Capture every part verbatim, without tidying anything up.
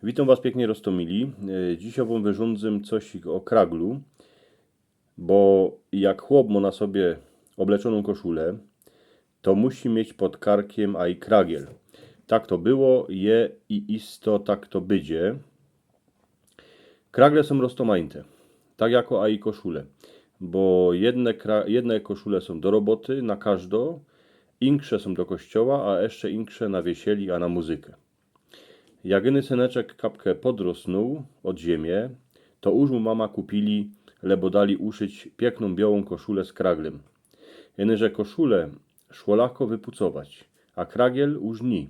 Witōm was piyknie, Roztōmili. E, dzisiej wōm wyrządzym coś ô kraglu, bo jak chłop mo na sobie ôbleczōnōm koszulã, to musi mieć pod karkiym aj kragiel. Tak to było, je i isto tak to bydzie. Kragle sōm roztōmajte, tak jako aj koszule, bo jedne, kra- jedne koszule sōm do roboty, na kożdo, insze sōm do kościoła, a jeszcze insze na wiesieli, a na muzyka. Jak jiny syneczek kapkã podrosnōł ôd ziymie, to uż mu mama kupiyli, lebo dali uszyć piyknōm biołōm koszulã z kraglym. Jynże koszule szło lachko wypucować, a kragiel uż ni,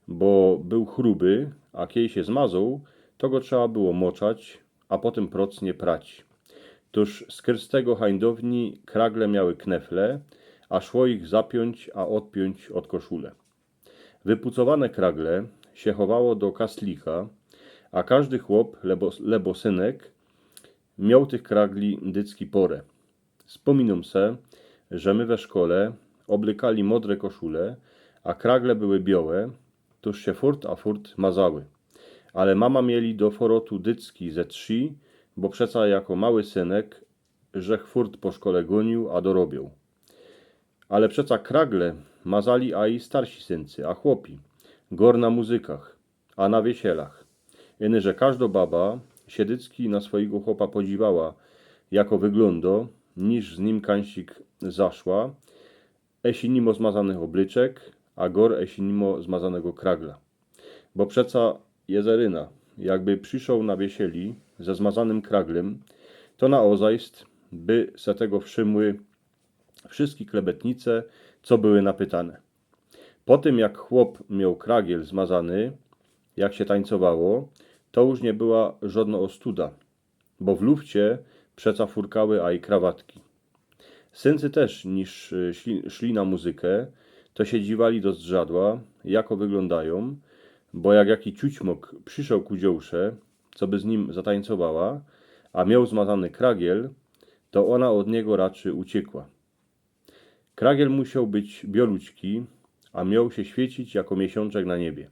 bo bōł chruby, a kej sie zmazoł, to go trzeba było moczać, a potym procnie prać. Tōż skyrz tego hańdowni kragle miały knefle, a szło ich zapiōńć, a ôdpiōńć ôd koszule. Wypucowane kragle sie chowało do kaslika, a kożdy chłop, lebo, lebo synek, mioł tych kragli dycki porã. Spōminōm se, że my we szkole ôblykali modre koszule, a kragle były biołe, tōż sie furt a furt mazały. Ale mama mieli do forotu dycki ze trzi, bo przeca jako mały synek żech furt po szkole gōniōł a dorobioł. Ale przeca kragle mazali aj starsi syncy, a chłopi, gor na muzykach, a na wiesielach. Jynże kożdo baba sie dycki na swojigo chłopa podziwała, jako wyglōndo, niż z nim kańsik zaszła, esi ni mo zmazanych ôblyczek, a gor esi ni mo zmazanego kragla. Bo przeca jezeryna, jakby przyszoł na wiesieli ze zmazanym kraglym, to na ôzajst by se tego wszymły wszyjske klebetnice, co były napytane. Po tym, jak chłop mioł kragiel zmazany, jak sie tańcowało, to uż niy była żodno ôstuda, bo w lufcie przeca furkały aj krawatki. Syncy tyż, niż, y, szli, szli na muzyka, to sie dziwali do zdrzadła, jako wyglōndajōm, bo jak jaki ciućmok przyszoł ku dziołsze, co by z nim zatańcowała, a mioł zmazany kragiel, to ôna ôd niego raczy uciekła. Kragiel musioł być biolućki, a mioł sie świycić jako miesiōnczek na niebie.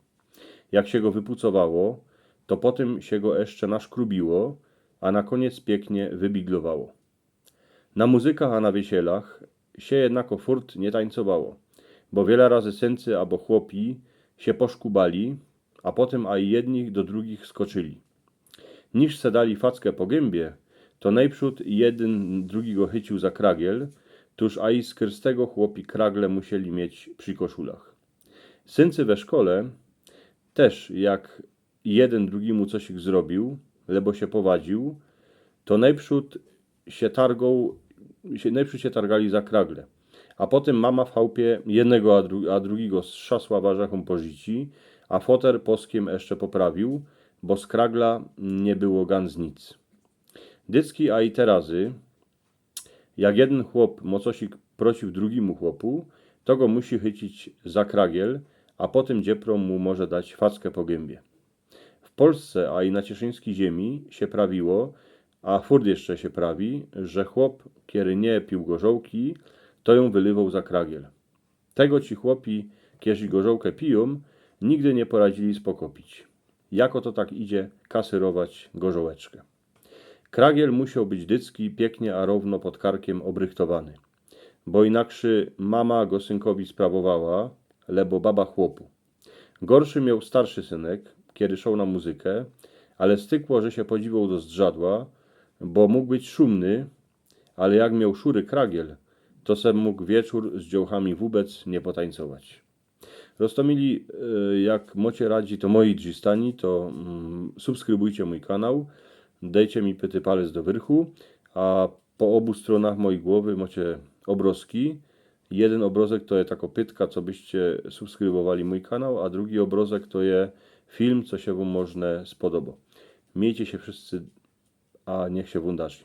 Jak sie go wypucowało, to potym sie go jeszcze naszkrubiło, a na kōniec piyknie wybiglowało. Na muzykach a na wiesielach sie jednako furt niy tańcowało, bo wiela razy syncy abo chłopi sie poszkubali, a potym aj jedni do drugich skoczyli. Niż se dali fackã po gymbi, to nojprzōd jedyn drugigo chyciōł za kragiel, tōż aj skyrz tego chłopi kragle musieli mieć przi koszulach. Syncy we szkole tyż, jak jedyn drugimu cosik zrobiōł, lebo sie powadziōł, to nojprzōd sie targoł, sie, nojprzōd sie targali za kragle. A potym mama w chałpie jednego, a, dru- a drugigo strzasła warzechōm po rzici, a foter poskym jeszcze poprawiōł, bo z kragla niy było gans nic. Dycki, a i te razy, jak jedyn chłop mo cosik prociw drugimu chłopu, to go musi chycić za kragiel, a potym dziepro mu może dać fackã po gymbi. W Polsce, a i na cieszyńskij ziymi sie prawiło, a furt jeszcze sie prawi, że chłop, kery niy piōł gorzołki, to jōm wylywoł za kragiel. Tego ci chłopi, kerzi gorzołkã pijōm, nigdy niy poradzili spokopić. Jako to tak idzie kasyrować gorzołeczkã? Kragiel musioł być dycki piyknie a rōwno pod karkiym ôbrychtowany, bo inaksy mama go synkowi sprawowała, lebo baba chłopu. Gorszy mioł starszy synek, kery szoł na muzyka, ale stykło, że sie podziwoł do zdrzadła, bo mōg być szumny, ale jak mioł szury kragiel, to se mōg wieczōr z dziołchami wōbec niy potańcować. Roztōmili, e, jak mocie radzi to mojij drzistani, to, mm, subskrybujcie mōj kanał, dejcie mi pyty palec do wyrchu, a po ôbu strōnach mojij głowy mocie ôbrozki. Jedyn ôbrozek to je tako pytka, co byście subskrybowali mōj kanał, a drugi ôbrozek to je film, co sie wōm może spodobo. Miejcie sie wszyscy, a niych sie wōm darzi.